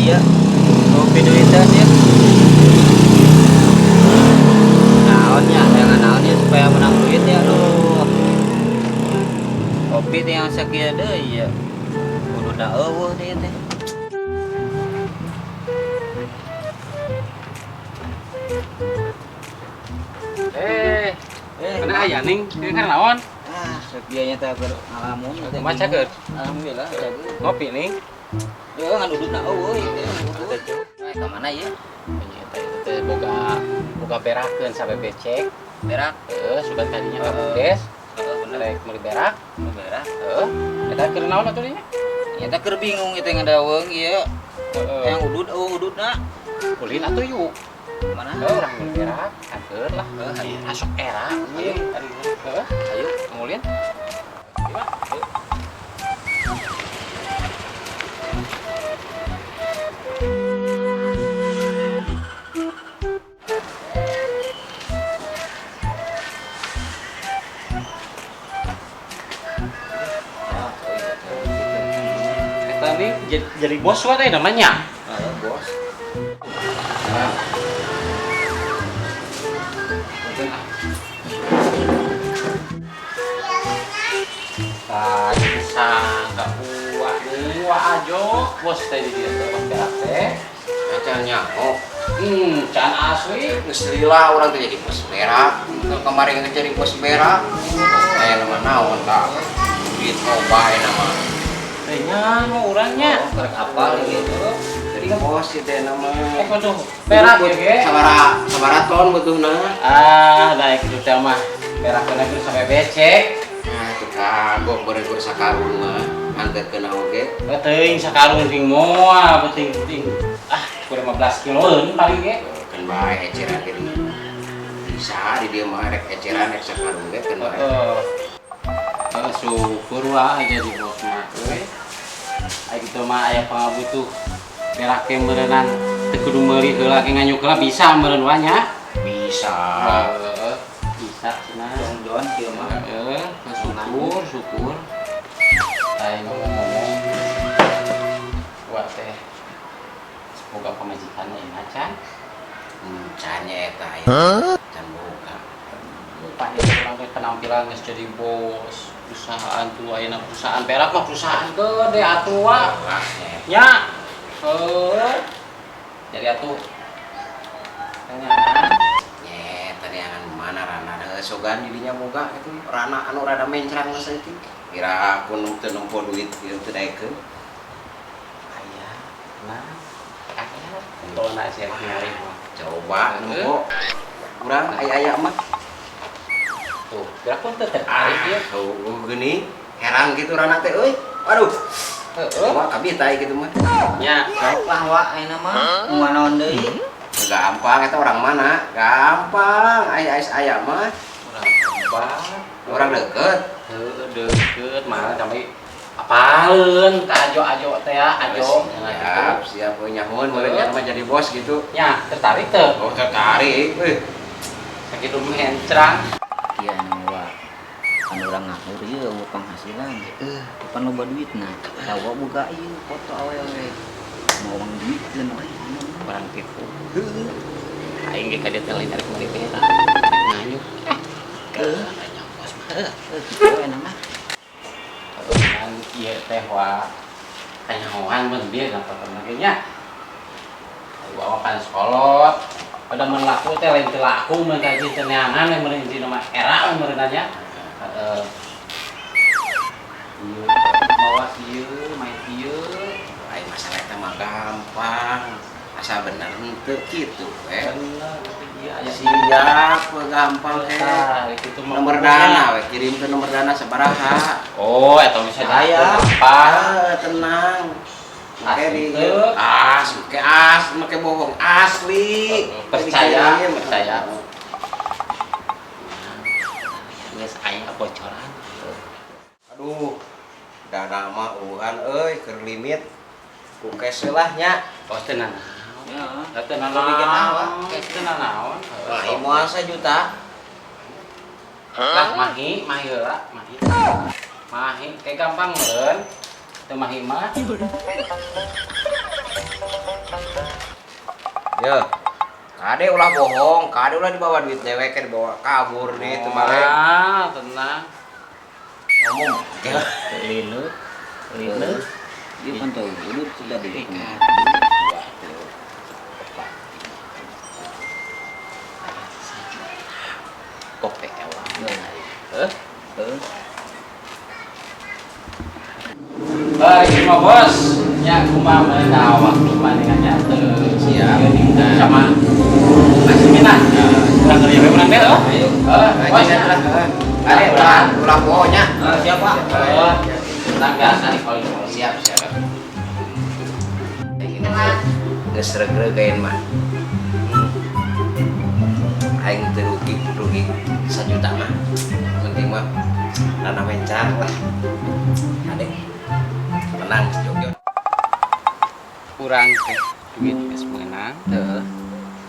ya. Ngopi duitan ya. Naonnya, yang naonnya supaya menang duit ya aduh. Kopi teh yang sakieu deui ya. Kudu da eueuh deui teh. Eh, Eh, kena aya ning, ieu kan naon? Ah, sakieu nya teh keur ngalamun teh. Kumaha cager? Alhamdulillah cager. Ngopi ning. Yo ngan ududna eueuh ieu teh. Eh, ka mana ieu? Nya eta itu teh boga boga berakeun sampe becek. Berak. Heeh, sugan tadinya ka Bukdes, Heeh, bener. rek meuli berak. Nu berak. Heeh. Eta keur naon atuh nya? Nya teh keur bingung ieu teh ngadaweng ieu. Heeh. Yang udud eueuh ududna. Ulin atuh yuk. Mana? Heuh, urang meuli berak, atur lah. Heeh, ayo. Asok era. Ayo. Heeh, Ayo. ngulin. Gimana? Ah, Eta nih jadi bos wa teh namanya. Heeh, bos. Nah. Punten ah. Tah, sangka uak nih, wah ajo, bos teh di dieu teh bos berak teh. Acan nyaho. Can asli. Geus lila urang teh jadi bos berak. Teu kemarin geus jadi bos berak. Aya nama naon tah? Duit loba aya nama. Teh nya mau urangnya. Oh, kerek apal gitu. Jadi bos ieu teh nama. Eh, kudu berak ya ge. Sabara sabara ton butuhna. Ah, naik itu teh mah. Berak kena kudu sampai becek. Nah, teu kagok beureun sakarung mah. Anterkeun oge. Teuing sakarung sing moal penting-penting. Ah, kurang 15 kiloeun paling ge. Keun bae eceran geuning. Bisa di dieu mah rek eceran rek sakarung ge keun bae. Heeh. Heeh, syukur wah jadi bos mah euy. Aya kitu mah aya pangabutuh berak ge meureunnan teu kudu meuli heula ge nganyuk heula bisa meureun wah nya. Bisa. Heeh, bisa cenah. Jongjon kieu mah. Heeh, syukur, syukur. Aya ngomong-ngomong wah teh semoga pamajikanna ieu can. Can nya eta aya. Can boga. Pahit orang teh penampilan geus jadi bos perusahaan tuh ayeuna perusahaan berak mah perusahaan gede atuh wa. Nya. Heuh. Jadi atuh tanya. Nye, taneangan mana rana heuh sogan didinya boga itu rana anu rada mencrang mah saeutik. Kira aku nu teu nempo duit ieu teu daekeun. Aya. Nah, aya. Tona sia nyari mah. Coba nempo. Urang aya-aya mah. Tuh, gerak pun teu tertarik ieu. Heuh geuning herang gitu rana teh euy. Waduh. Heeh. Wah, kabita gitu mah. Nya. Sok lah wa ayeuna mah. Nu naon deui? Gampang eta orang mana? Gampang, aya aya mah. Urang gampang. Orang deket. Heuh, deket mah sampai apaleun ka ajo-ajo teh ya, ajo. Siap, siap euy nyahoeun meureun nya mah jadi bos gitu. Nya, tertarik teu? Oh, tertarik euy. Sakitu mencrang. Kieu anu wa. Anu urang ngahur ieu eueuh penghasilan. Kapan loba duitna? Tawa boga ieu foto awewe. Mau uang duit lain euy. Orang tipu. Heuh. Aing ge ka dieu teh lain rek meuli berak. Rek nganyuk. Heuh. Bos mah. Heuh, kitu we mah. Kan ieu teh wa kanyahoan mun bieu gampang ge nya. Bawa kan sekolot. Pada mun laku teh lain teu laku mun teh teu neangan we meureun intina mah era we meureun nya. Heeh. Ieu mawa ieu main ieu. Ai masalah eta mah gampang. Asa bener henteu kitu we. Bener ieu aya Siap, gampang teh. Tah, kitu mah. Nomor dana we kirim ke nomor dana sabaraha. Oh, eta bisa Aya. gampang. Ah, tenang. Make Asli di teu. as, make as, make bohong asli. Percaya, Dikirim. percaya. Geus aya bocoran. Aduh, dana mah eueuhan euy keur limit. Ku cash lah nya. Oh, teu nanaon. Ya. Teu nanaon. Lebih naon? Teu nanaon. Mahi moal sajuta. Lah mahi, mahi heula, mahi. Mahi kayak gampang meureun. Teu mahi mah. Yo. Kade ulah bohong, kade ulah dibawa duit dewek dibawa kabur nih itu balik. Ah, tenang. Ngomong. Linu. Linu. Ieu kan teu udut sudah di. 2, 3, 4, 5. Kope ewa. Heh. Heeh. Baik, mah bos. Nya kumaha meunang waktu manehna teu Siap. Sama masih minah. Kurang kerja we menang deh, oh. Ayo. Heeh, bos. Kade ulah ulah bohongnya. Siapa? Heeh. Tenang biasa nih kalau Siap, siap. Geus regreg aing mah. Aing teu rugi, rugi 1 juta mah. Penting mah rana mencang lah. Kade. Tenang Jogja. Kurang teh duit geus meunang. Heeh.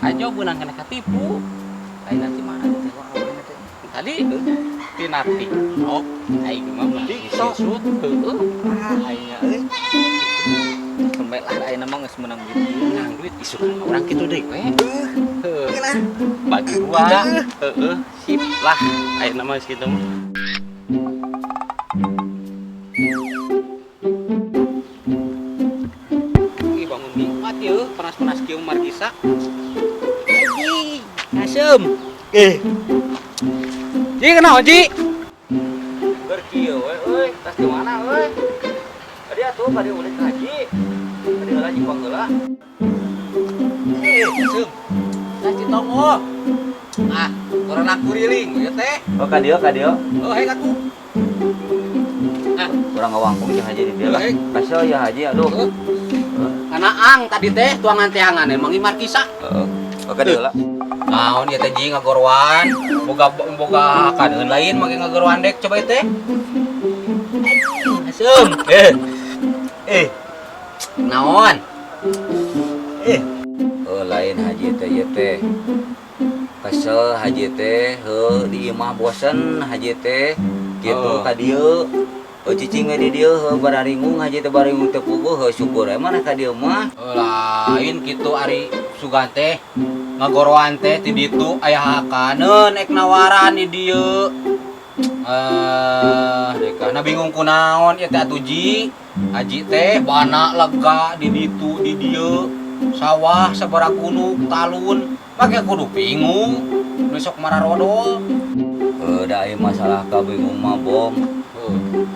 Ajo beunang kena katipu. Lain nanti mana teh wah awalnya teh. Tadi tina TikTok aing mah belah sisut heueuh. Ah, aing euy. Sampai lah ayeuna mah geus meunang duit. Menang duit isukan urang kitu deui we. Heueuh. Bagi dua. Heeh, sip lah ayeuna mah geus kitu mah. Ih, bangun nikmat yeuh, panas-panas kieu margisa. Haji, asem. Ji kenapa Ji? Berkieu we euy, tas di mana euy? Tadi atuh bade ulin ka Haji. Tadi heula jipang heula. Asem. Tas di tonggo. Ah, urang kuriling ieu teh. Oh, ka dieu, ka dieu. Oh, hei atuh. Ah, Urang ngawangkung jeung Haji di dieu lah. Hei. Kasih ya Haji aduh. Heeh. Kana ang tadi teh tuangan teangan emang markisa. Heeh. Oh, ka dieu lah. Naon ieu teh Ji ngagorwan? Boga boga kadeun lain make ngagorwan dek coba ieu teh. Asem. Eh. Naon? Oh, lain Haji teh ieu teh. Kesel Haji teh, heuh di imah bosen Haji teh. Kitu Oh. ka dieu. Oh, cicing we di dieu heuh bararingung Haji teh baringung teu puguh heuh syukur we mana ka dieu mah. Oh, lain kitu ari sugan teh ngagoroan teh ti ditu aya hakaneun ek nawaran di dieu. Deka na bingung kunaon ieu teh atuh Ji. Haji teh bana lega di ditu di dieu. Sawah sabaraha gunung talun make kudu bingung nu sok mararodol. Heuh da ieu masalah ka bingung mah bom.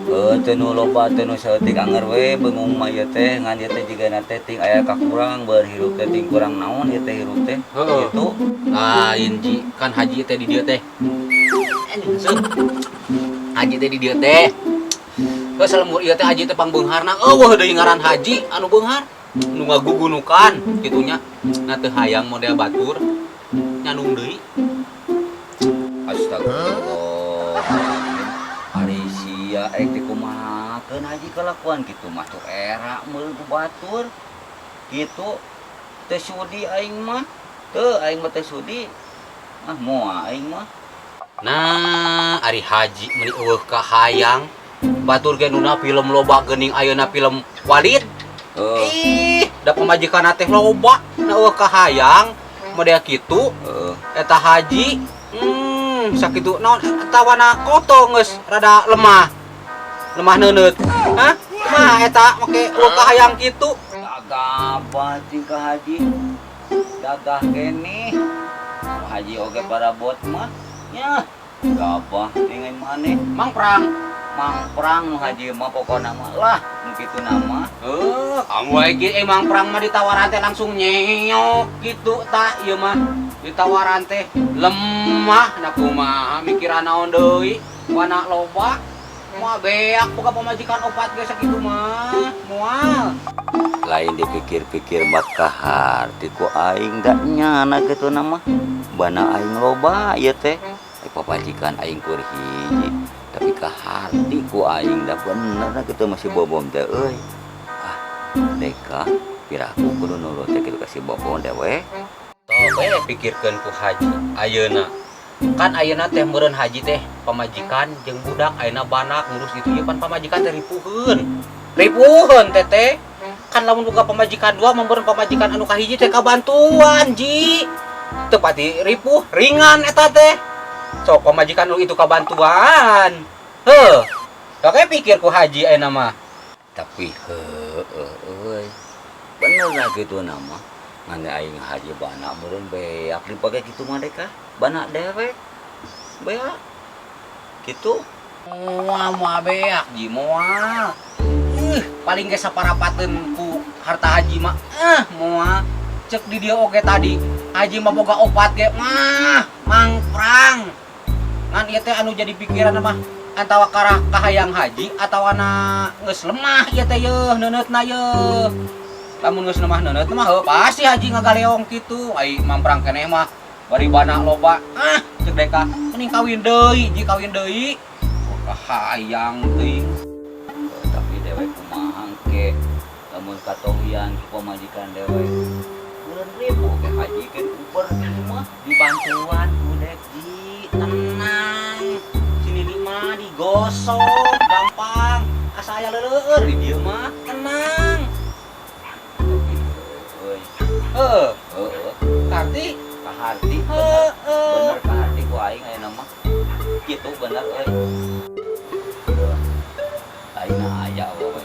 Heuh teu nu loba teu nu saeutik anger we bingung mah ieu teh ngan ieu teh jigana teh ting aya kakurang beur hirup teh ting kurang naon ieu teh hirup teh. Heeh. Kitu. Lain Ji, kan haji teh di dieu teh. Haji teh di dieu teh. Heuh salemur ieu teh haji teh pangbeungharna eueuh deui ngaran haji anu beunghar. Nu ngagugunukan kitunya. Na teu hayang model batur nyandung deui. Astagfirullah. Ari sia ek teh kumahakeun haji kalakuan kitu mah tuh era meul ku batur. Kitu teu sudi aing mah. Teu aing mah teu sudi. Ah moal aing mah. Nah, ari haji meuni eueuh ka hayang. Batur ge nuna film loba geuning ayeuna film Walid. Heeh. Ih, da pamajikan teh loba na eueuh ka hayang model kitu. Heeh. Eta haji, sakitu naon eta wana koto geus rada lemah. Lemah neuneut. Hah? Mah eta make eueuh ka hayang kitu. Gagah tingkah haji. Gagah keneh. Haji oge parabot mah. Nya, gabah dengan maneh. Mang perang. Mang perang nu haji mah pokona mah lah, nu kitu nama. Heuh, kamu ge emang perang mah ditawaran teh langsung nyeok gitu tah ieu mah. Ditawaran teh lemah na kumaha mikiran naon deui, wana loba. Moal beak boga pamajikan opat ge sakitu mah. Moal. Lain dipikir-pikir mah kaharti ku aing da nyana kitu nama. Bana aing loba ieu teh. Papajikan aing kur hiji. Tapi kaharti ku aing da bener da kitu masih bobom teh euy. Ah, deka piraku kudu nurut teh kitu ka si bobom teh we. Tong we pikirkeun ku haji ayeuna. Kan ayeuna teh meureun haji teh pamajikan jeung budak ayeuna banak ngurus itu ieu pan pamajikan teh ripuheun. Ripuheun teh teh. Kan lamun boga pamajikan dua, memberi pamajikan anu kahiji teh kabantuan, Ji. Teu pati ripuh, ringan eta teh. Sok pamajikan nu itu kabantuan. Heuh. Oke, pikir ku haji ayeuna mah. Tapi heueuh euy. Bener lah gitu nama. Ngan aing haji bana meureun beak dipake kitu mah deka. Bana dewek. Beak. Gitu. Moal, moal beak, Ji, moal. Paling ge saparapateun ku harta haji mah. Eh, moal. Cek di dia oge tadi, haji mah boga opat ge mah mangprang. Ngan ieu teh anu jadi pikiran mah antawa karah kahayang haji atawa na geus lemah ieu teh yeuh neuneutna yeuh. Lamun geus lemah neuneut mah heuh pasti haji ngagaleong kitu. Ai mamprang keneh mah bari bana loba. Ah, cek deka mending kawin deui, Ji, kawin deui. Kahayang teuing. Tapi dewek kumaha ke lamun katowian ku pamajikan dewek. Meureun ribu ke haji kan uber kitu mah. Dibantuan ku dek, Ji, tenang. Sini di mah digosok gampang. Asa aya leueur di dieu mah, tenang. Tapi euy. Heuh, Heeh, karti kaharti bener. Heeh. Bener kaharti ku aing ayeuna mah. Kitu bener euy. Heuh. Aing aya we.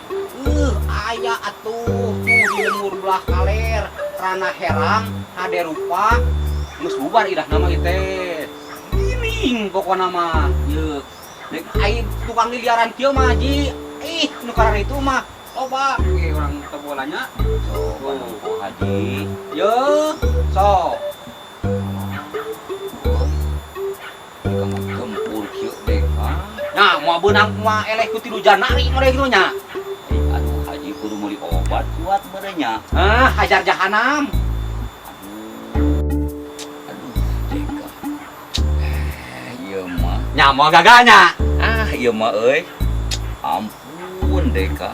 Aya atuh tuh di lembur belah kaler, rana herang, hade rupa, geus bubar idah nama ieu teh. Giling pokona mah. Yeuh. Dek ai tukang liliaran kieu mah, Ji. Ih, nu itu mah loba ge urang teu bolanya. So, ku haji. Yeuh, sok. Euy. Jika mah gempur kieu deka. Nah, moal beunang moal eleh ku tilu janari mere kitu nya. Ai, aduh, haji kudu meuli obat kuat meureun nya. Ah, hajar jahanam. Aduh. Aduh, deka. Eh, ieu mah. Nya moal gagalnya. Ah, ieu mah euy. Ampun deka.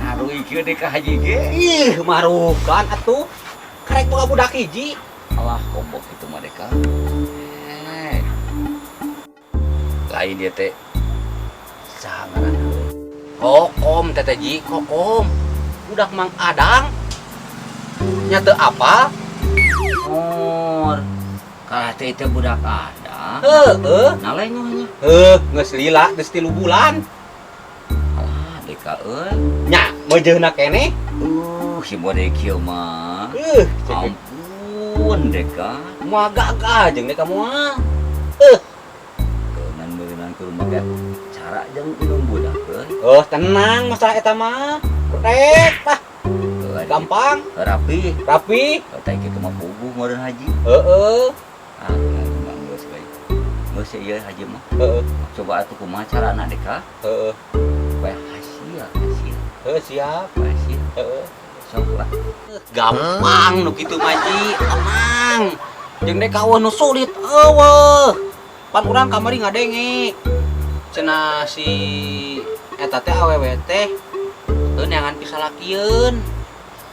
Haruy kieu deka haji ge. Ih, marukan atuh. Karek boga budak hiji. Alah, kombok itu mah deka. Eh. Lain dia teh. Saha ngaranna euy? Kokom teteh, Ji, kokom. Budak Mang Adang. Nya teu apal? Mor. Kalah teh itu budak ada. Heeh. Nah, lain nya. Heuh, geus lila, geus 3 bulan. Alah, deka euy. Nya, meujeuna keneh. Si bode kieu mah. Cek Ampun deka. moal gagah jeung deka moal. Keungan meureunnan kudu make cara jeung indung budak euy. Oh, tenang masalah eta mah. Rek lah, Heuh, gampang, rapi. Rapi. Teh kitu mah puguh meureun haji. Heeh. Ah, mah geus bae. Geus ieu haji mah. Heeh. Coba atuh kumaha carana deka Heeh. supaya hasil, hasil, Heeh, siap. hasil. Heeh. Sok lah. Gampang nu kitu mah, Ji, tenang. Jeung dek eueuh nu sulit eueuh. Pan urang kamari ngadenge. Cenah si eta teh awewe teh heuh neangan pisalakieun.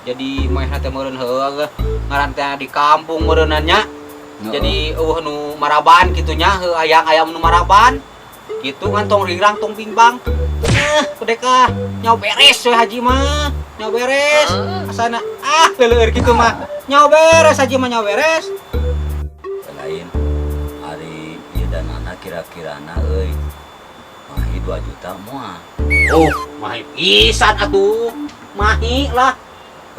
Jadi manehna teh meureun heueuh ngaran teh di kampung meureunna nya. Jadi eueuh nu maraban kitu nya, heuh ayang ayam nu maraban. Kitu kan tong rirang tong bimbang. Eh, kudeka nyawa beres we haji mah. Nyawa beres. Asana ah leueur kitu mah. Nyawa beres haji mah, nyawa beres. Lain ari ieu danana kira-kirana euy. Mahi 2 juta moal. Oh, mahi pisan atuh. Mahi lah.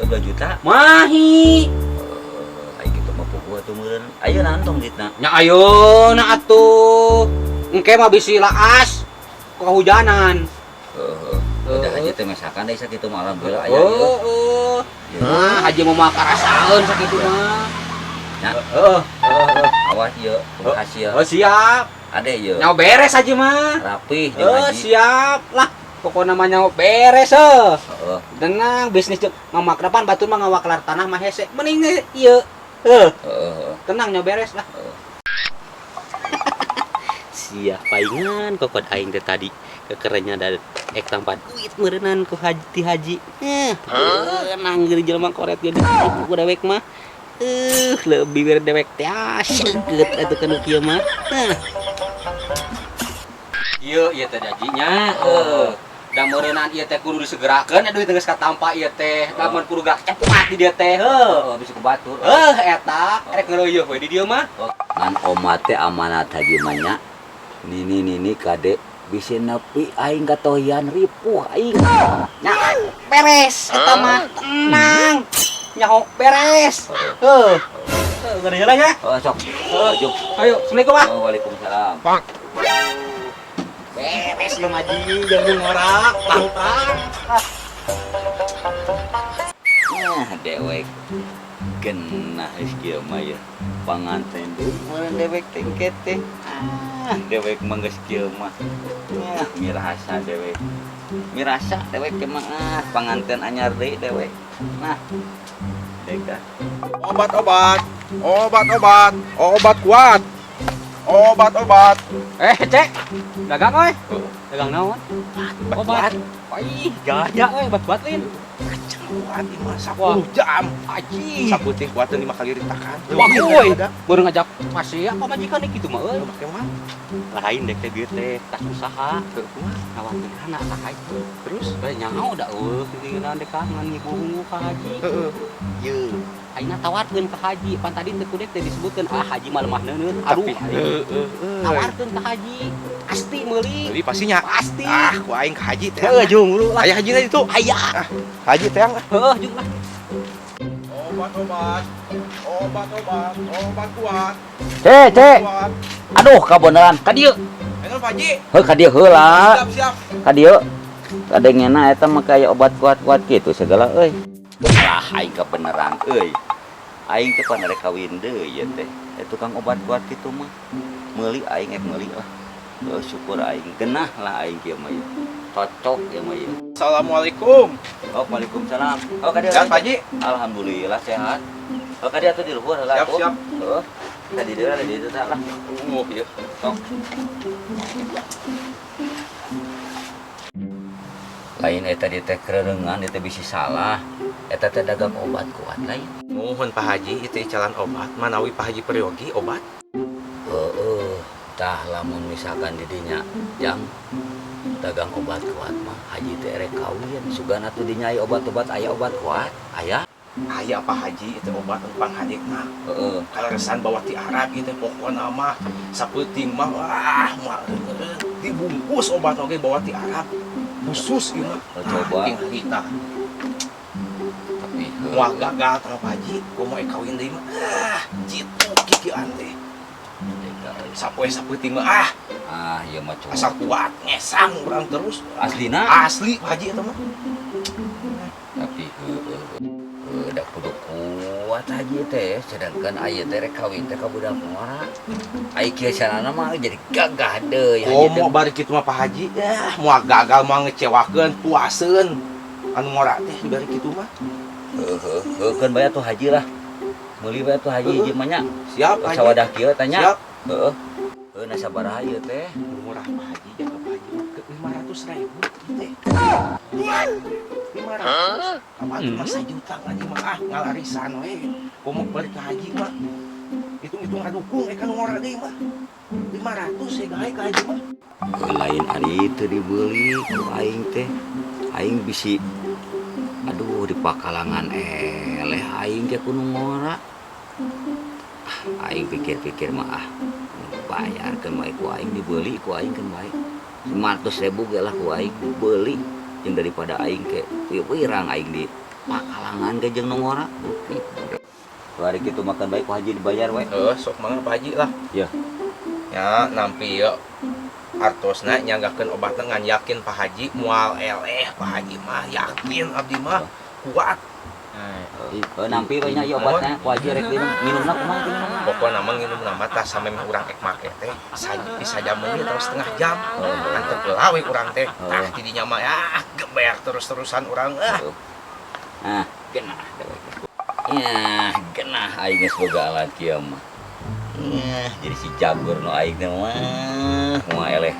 Oh, 2 juta? Mahi. Eh, ai kitu mah puguh atuh meureun. Ayeuna nantong ditna. Nya ayeuna atuh. Engke mah bisi laas kehujanan. Heeh. Udah haji teh mesakan deui sakitu mah, alhamdulillah aya ieu. Heeh. Nah, haji mau mah karasaeun sakitu mah. Nya. Heeh, heeh. Awas ieu hasil. Oh, siap. Ade ieu. Nyawa beres haji mah. Rapih jeung Oh, haji. siap lah. Pokoknya mah nyawa beres heuh. Heeh. Tenang bisnis jeung mamak depan batur mah ngawaklar tanah mah hese. Mending ieu. Heuh, Heeh. tenang nyawa beres lah. Heeh. Sia paingan kokod aing teh tadi kekerenya da ek tanpa duit meureunnan ku haji ti haji. Eh, tenang geus jelema koret ge ku dewek mah. Lebih bere dewek teh seukeut atuh kana kieu mah. Heh. Ieu ieu teh hajinya. Heuh. Da meureunan ieu teh kudu disegerakeun duit geus katampa ieu teh. Da mun kudu gerak cepat di dieu teh, heuh. Oh, bisa ku batur. Heuh, eta rek ngeureuyeuk we di dieu mah. Ngan omat teh amanat haji mah nya. Nini nini kade bisa nepi aing katohian ripuh aing. Nya beres eta mah, tenang. Nyaho beres. Heuh. Heuh, ngeureuyeuh lah nya. Oh, sok. Oh, jung. Ayo, assalamualaikum ah. Oh, waalaikumsalam. Beres lu ngaji, jangan ngorak, pangpang. Nah, dewek genah geus kieu mah ya. Panganten deui meureun dewek teh engke teh. Ah, dewek mah geus kieu mah. Ya, mirasa dewek. Mirasa dewek teh mah ah, panganten anyar deui dewek. Nah. Dek ah. Obat-obat, obat-obat, obat kuat, obat-obat. Eh, cek. Dagang euy. Dagang naon? Obat. Ih, gaya euy, obat kuat lain. Kuat ini mah 10 jam. Aji. Saputing kuat 5 kali ritakan. Wah, euy. Baru ngajak masih apa majikan gitu mah euy. Make mah. Lain dek teh dieu teh tas usaha. Heuh, kumaha? Nawarkeun anak ka haji. Terus? Bae nyaho da eueuh tinggalan dek ngan ngibungu ka haji. Heeh. Ye. Ayeuna tawarkeun ka haji, pan tadi teh kudek teh disebutkeun ah haji mah lemah neuneut. Aduh, Tapi aing. heeh. Tawarkeun ka haji, pasti meuli. Beli pastinya. Pasti. Ah, ku aing ka haji teh. Heuh, jung lu lah. Aya haji na itu. Aya. Haji teh lah. Heuh, jung lah. Obat-obat, obat-obat, obat kuat. Cek, cek. Kuat. Aduh, kabeneran. Ka dieu. Ayo Pak Haji. Heuh, ka dieu heula. Siap, siap. Ka dieu. Kadengena eta mah kaya obat kuat-kuat gitu segala euy. Alah, aing kabeneran euy. Aing teh pan rek kawin deui ieu teh. Tukang obat kuat kitu mah. Meuli aing ek meuli lah. Heuh, syukur aing genah lah aing kieu mah ieu. Cocok ieu mah ieu. Assalamualaikum. Oh, waalaikumsalam. Oh, ka dieu. Sehat Pak Haji? Alhamdulillah sehat. Oh, ka dieu atuh di luhur heula Siap, atuh. siap. Heuh. Ka di dieu lah, di dieu teh lah. Ieu. Sok. Lain eta di teh kererengan eta bisi salah. Eta teh dagang obat kuat lain. Nuhun Pak Haji, itu icalan obat. Manawi Pak Haji peryogi obat. Heeh, tah lamun misalkan didinya jang dagang obat kuat mah haji teh erek kawin sugana tuh dinya aya obat-obat aya obat kuat aya. Aya Pak Haji itu obat pang haji mah. Heeh. Kaleresan bawa ti Arab ieu teh pokona mah sapeuting mah wah moal dibungkus obat oge bawa ti Arab. Khusus ieu mah. Oh, coba. Ting harita. Tapi heuh. Moal gagal tah Pak Haji, komo ek kawin deui mah. Ah, jitu kikieuan teh. Sapoe sapeuting mah ah. Ah, ieu mah coba. Asal kuat ngesang urang terus. Aslina? Asli Pak Haji eta mah. Tapi heueuh. Heuh, da kudu kuat haji teh, sedangkan aya teh rek kawin teh ka budak ngora. Ai kieu sanana mah jadi gagah deui haji teh. Komo bari kitu mah Pak Haji, yah moal gagal moal ngecewakeun, puaseun. Anu ngora teh bari kitu mah. Heuh, heuh, heukeun bae atuh haji lah. Meuli bae atuh haji hiji mah nya. Siap, Haji. Sawadah kieu tanya. Siap. Heeh. Heuh, na sabaraha ieu teh? Murah Pak Haji, jaga Pak Haji mah ke 500.000 teh. 500. Kapan mah sajuta ngaji mah ah ngalarisan we. Komo balik ke haji mah. Hitung-hitung ngadukung kan ngora deui mah. 500 ya gae ka haji mah. Lain ari teu dibeli ku aing teh. Aing bisi aduh di pakalangan eleh aing teh kudu ngora. Ah, aing pikir-pikir mah ah bayarkeun bae ku aing dibeli ku aing keun bae. 500.000 ge lah ku aing dibeli jeung daripada aing ke wirang aing di pakalangan ge jeung nu ngora. Bari kitu makan bae ku haji dibayar we. Heuh, sok mangga Pak Haji lah. Ya. Ya, nampi ieu artosna nyanggakeun obatna ngan yakin Pak Haji moal eleh Pak Haji mah yakin abdi mah kuat. Heuh, nampi we nya ieu obatna ku haji rek minum. Minumna kumaha minumna? Pokona mah nginumna mah tah sampe mah urang ek make teh sajam deui atau setengah jam. Antep heula we urang teh. Tah tidinya mah ah geber terus-terusan urang ah. Ah, genah dewek. Ya, genah aing geus boga alat kieu mah. Ya, jadi si jagur nu aing teh mah moal eleh.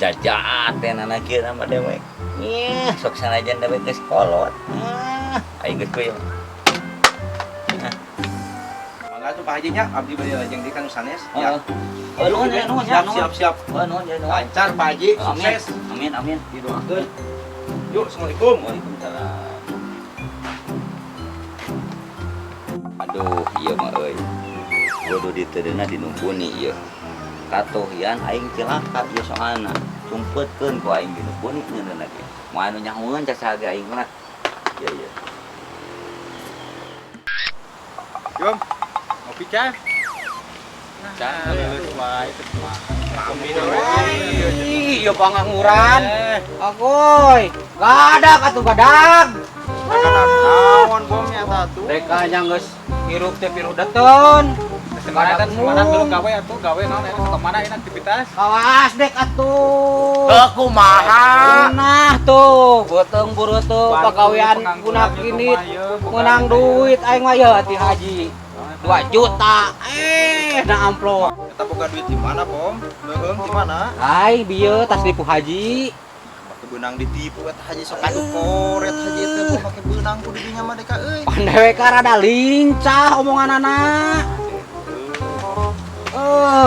Cacaat teh nana kieu nama dewek. Ya, sok sanajan dewek geus kolot. Ah, aing geus kuy. Mangga tuh Pak Haji nya, abdi bade lajeng deui ka nu sanes. Ya. Oh, nuhun ya, nuhun ya, Siap, siap, siap. Oh, nuhun ya, nuhun. Lancar Pak Haji, Amin. sukses. Amin, amin. Didoakeun. Yuk, assalamualaikum. Waalaikumsalam. Aduh, ieu mah euy. Bodoh ditedeuna dinumpuni ieu. Katohian aing cilaka ieu soalna. Sumpetkeun ku aing dinumpuni nyeunana ge. Moal anu nyahoeun caca ge aing mah. Ieu ieu. Yum, ngopi can. Can, leuleus wae teh mah. Ih, ieu pangangguran. Agoy, gadak atuh gadag. Gadag naon bomnya tatu. Reka nya geus hirup teh pirudeteun. Semangat semangat dulu gawe atuh, gawe naon eta ka mana ini aktivitas? Kawas dek atuh. Heuh, kumaha? Nah tuh, beuteung bureuteung pagawean guna kini menang duit aing mah ye ti haji. 2 juta. Nah amplop. Eta boga duit di mana, Bom? Leuheung di mana? Ai bieu tas tipu haji. Make beunang ditipu eta haji sok adu koret haji teh make beunang ku didinya mah deka euy. Pan dewek rada lincah omonganana.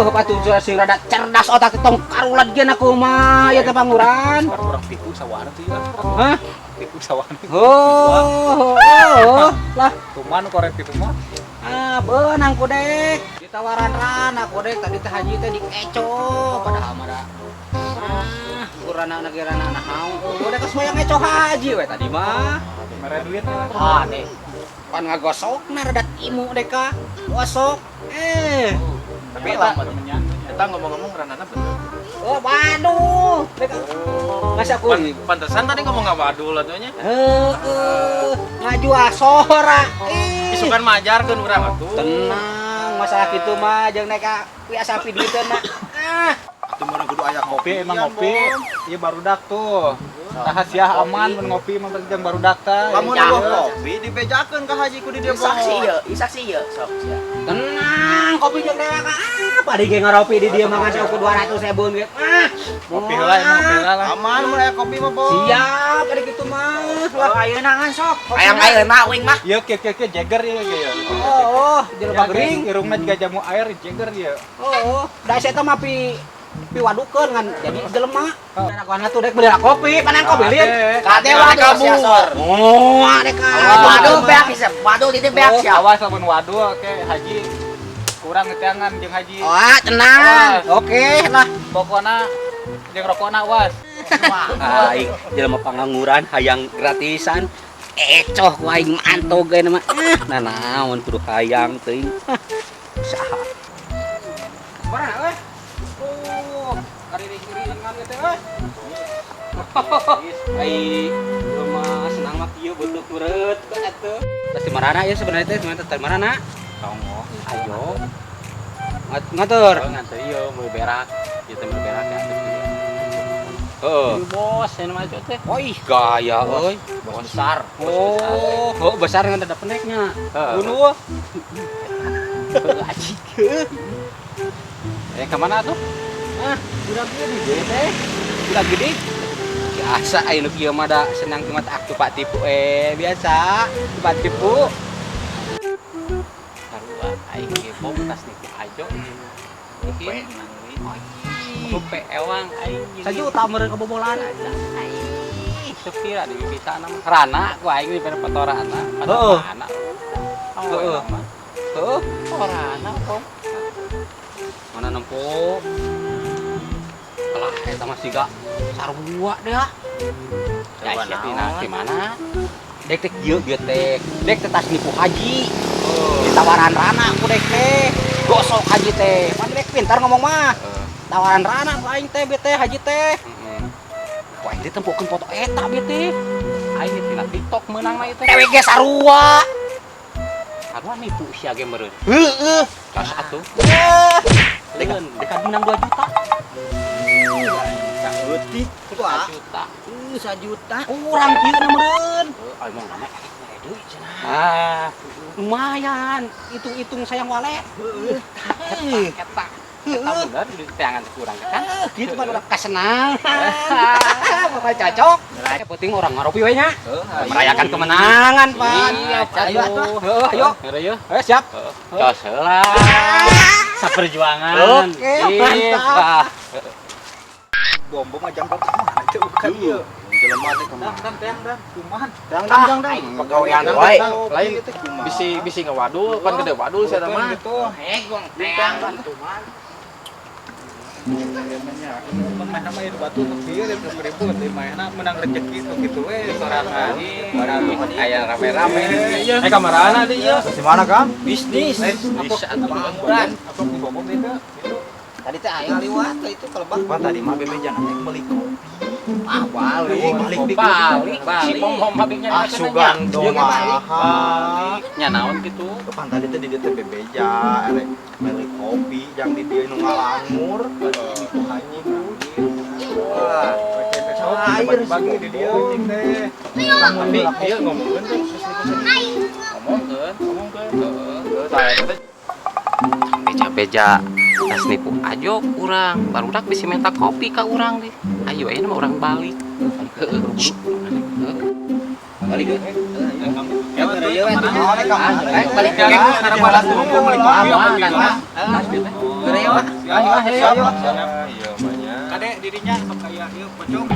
Patuh sing rada cerdas otak tong karulat ge aku mah ieu teh panguran. Urang tipu sawana tuh ya. Hah? Tipu sawana. Oh, oh, lah. Kuman korek tipu mah. Ah, beunang ku dek. Ditawaran rana ku dek tadi teh haji teh dikeco padahal mah da. Ah, kurana ge rana naon. Oh, dek geus moyang ngeco haji we tadi mah. Mere duit lah. Ah, deh. Pan ngagosokna rada timu dek ka. Gosok. Tapi eta ngomong-ngomong ranana bener. Oh, waduh. Dek. Masa aku Pantesan tadi ngomong enggak waduh atuh nya. Heeh, ngajual sora. Isukan majarkeun urang atuh. Tenang, masalah kitu mah jeung nek biasa pi duiteun mah. Ah, atuh mah kudu aya kopi emang ngopi. Ieu barudak tuh. Rahasia aman mun ngopi mah jeung barudak teh. Lamun kopi dibejakeun ka haji ku di dieu. Saksi ieu, saksi ieu sok sia. Tenang, kopi jeung dewek apa di ge ngaropi di dieu mah ngan ukur 200.000 ge. Ah, kopi heula emang kopi heula lah. Aman mun aya kopi mah, Bos. Siap, ada kitu mah. Oh, ayeuna ngan sok. Hayang ayeuna uing mah. Ieu kieu kieu kieu Jagger ieu ge ya. Oh, jelema gering. Irungna jiga jamu air Jagger ieu. Oh, da eta mah pi piwadukeun ngan jadi jelema. Anak tuh dek beli kopi, panang kopi lin. Kade waduh sia sor. Oh, dek. Waduh beak sia. Waduh di beak sia. Awas lamun waduh ke haji kurang ngeteangan jeung haji. Wah, tenang. Oke lah. Pokona jeung rokona awas. Aing jelema pangangguran hayang gratisan. Ecoh ku aing mantog ge mah. Nah naon kudu hayang teuing. Saha. Barang euy. Kiri-kiri teh euy. Ai rumah senang mah kieu bentuk meureut atuh. Pasti marana ieu sebenarnya teh sebenarnya teh marana. Tonggo. Ayo. Ngatur. Nganter ieu mau berak. Ieu teh mau berak ya. Heeh. Bos, ini mah teh. Oh ih gaya euy. Bos besar. Oh, oh besar ngan ada pendeknya. Bunuh. Aji. Eh ke mana tuh? Ah, udah gede teh. Udah gede. Biasa aya nu kieu mah da senang cuma tak tupak tipu biasa, tupak tipu. Sarua aing ge bom tas nipu ajo. Gope ewang aing. Sajuta meureun kebobolan. Sepi lah di bisa nama rana ku aing di foto rana. Heeh. Heeh. Heeh, rana bom. Mana nempo? Lah eta mah siga sarua deh ah. Ya sia tina di mana? Dek teh kieu bieu teh. Dek teh tas nipu haji. Ditawaran rana ku dek teh. Gosok haji teh. Pan dek pintar ngomong mah. Tawaran rana ku aing teh bieu teh haji teh. Ku aing teh tempokeun foto eta bieu teh. Aing tina TikTok meunang na ieu teh. Dewe ge sarua. Sarua nipu sia ge meureun. Heeh. Cas atuh. Dek dek menang 2 juta. Saeutik juta. Sajuta. Kurang kieu na meureun. Heuh, emang nama mere deui cenah. Ah, lumayan. Hitung-hitung sayang wale. Heeh. Eta. Eta bener di teangan kurang kan? Gitu kan udah kasenang. Bakal cocok. Yang penting orang ngaropi we nya. Merayakan kemenangan, Pan. Ayo atuh. Heuh, ayo. Ayo. Ayo siap. Tos heula. Saperjuangan. Oke, mantap. Bom-bom aja jam berapa? Bukan ieu. Jelema teh kumaha? Dang, dang, dang, kumaha? Dang dang dang dang. Pagawean wae. Lain bisi bisi ngawadul, pan gede wadul sia mah. Gitu. Hegong teang gitu mah. Mun mana mah ieu batu nu kieu geus ribut, di mana menang rezeki tuh kitu we sorangan. Aya rame-rame. Eh kamarana deui ieu? Di mana, Kang? Bisnis. Bisa atuh pengangguran. Apa ku bobok itu? Tadi teh aing liwat itu kalau Pan tadi mah bebejan teh meuli kopi. Ah, balik. Balik di Balik, si pom pom habisnya Ah, sugan domaha. Nya naon kitu? Pan tadi teh di dieu teh bebeja erek meuli kopi jang di dieu nu ngalangur. Itu anjing. Wah. Cair bagi di dieu anjing teh. Tapi ieu ngomongkeun teh. Ngomongkeun, ngomongkeun. Heeh. Beja-beja tas nipu ajo urang barudak bisi minta kopi ka urang deh. Ayo ayeuna mah urang balik. Heeh, buru-buru. Balik. Ya, Balik ke balas dulu meuli kopi. Geureuy mah. Ayo, ayo, ayo. Iya, banyak. Kade dirinya sok aya ieu pocong.